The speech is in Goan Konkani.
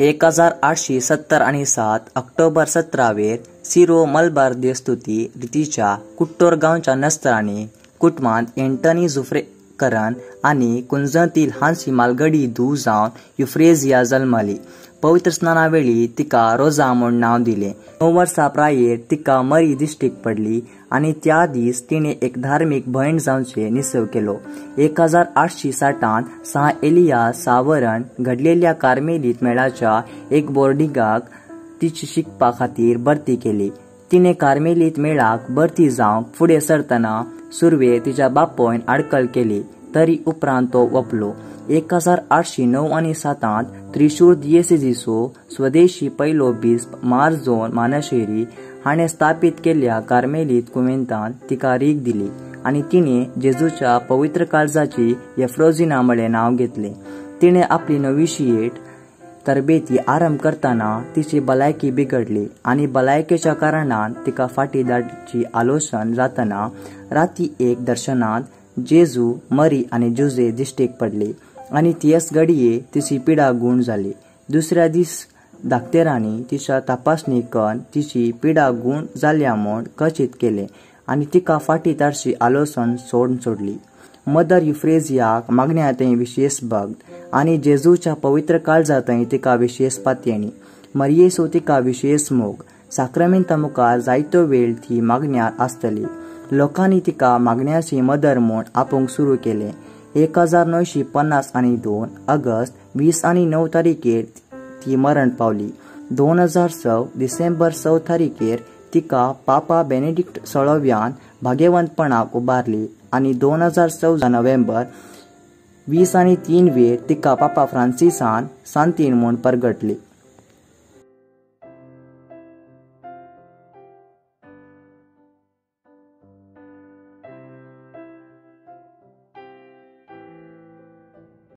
1877 ऑक्टोबर 17 सिरो मलबार देस्तुती रितीच्या कुट्टोर गांवच्या नस्त्रांनी कुटुंबांत एंटनी जुफ्रेकरन आनी कुंजतील हांची मालगडी धूव जावन युफ्रेजिया जल्मली. पवित्र स्नानावेळी तिका रोजा म्हूण नांव दिलें. 9 वर्सां प्रायेर तिका मरी दिश्टीक पडली आनी त्या दीस तिणें एक धार्मीक भयण जावचें निश्चय केलो. 1860 सां एलिया सावरण घडलेल्या कार्मेलीत मेळाच्या एक बोर्डिंगाक तिची शिकपा खातीर भरती केली. तिणें कार्मेलीत मेळाक भरती जावंक फुडें सरतना सुरवे तिच्या बापोयन आडखळ केली, तरी उपरांत तो वपलो. 1897 त्रिशूर दियेसेजीचो स्वदेशी पयलो बिस्प मार जोन मानशेरी हाणें स्थापीत केल्ल्या कार्मेलीत कुवेंतान तिका रीग दिली आनी तिणें जेजूच्या पवित्र काळजाची एफ्रोजिना म्हळें नांव घेतलें. तिणें आपली नविशियेट तरबेती आरंभ करतना तिची भलायकी बिगडली आनी भलायकेच्या कारणान तिका फाटीं धाडची आलोचन जातना राती एक दर्शनांत जेजू, मरी आनी जुजे दिश्टीक पडली आनी तेच घडये तिची पिडा गूण जाली. दुसऱ्या दीस दाक्तेरांनी तिच्या तपासणी करून तिची पिडा गूण जाल्या म्हूण खचीत केलें आनी तिका फाटीं धाडची आलोचन सोडून सोडली. मदर युफ्रेजियाक मागण्या थंय विशेश भक्त आनी जेजूच्या पवित्र काळजा थंय तिका विशेश पातयेणी. मरियेचो तिका विशेश मोग. साक्रामेंता मुखार जायतो वेळ ती मागण्यार आसतली. लोकांनी तिका मागण्याची मदर म्हूण आपोवंक सुरू केलें. 1952 ऑगस्ट 29 तारखेर ती मरण पावली. 2006 डिसेंबर 6 तारखेर तिका पापा बेनेडिक्ट 16व्यान भाग्यवंतपणाक उबारली आनी 2014नोव्हेंबर 23 वेर तिका पापा फ्रांसिसान सांतीन म्हूण परगटली.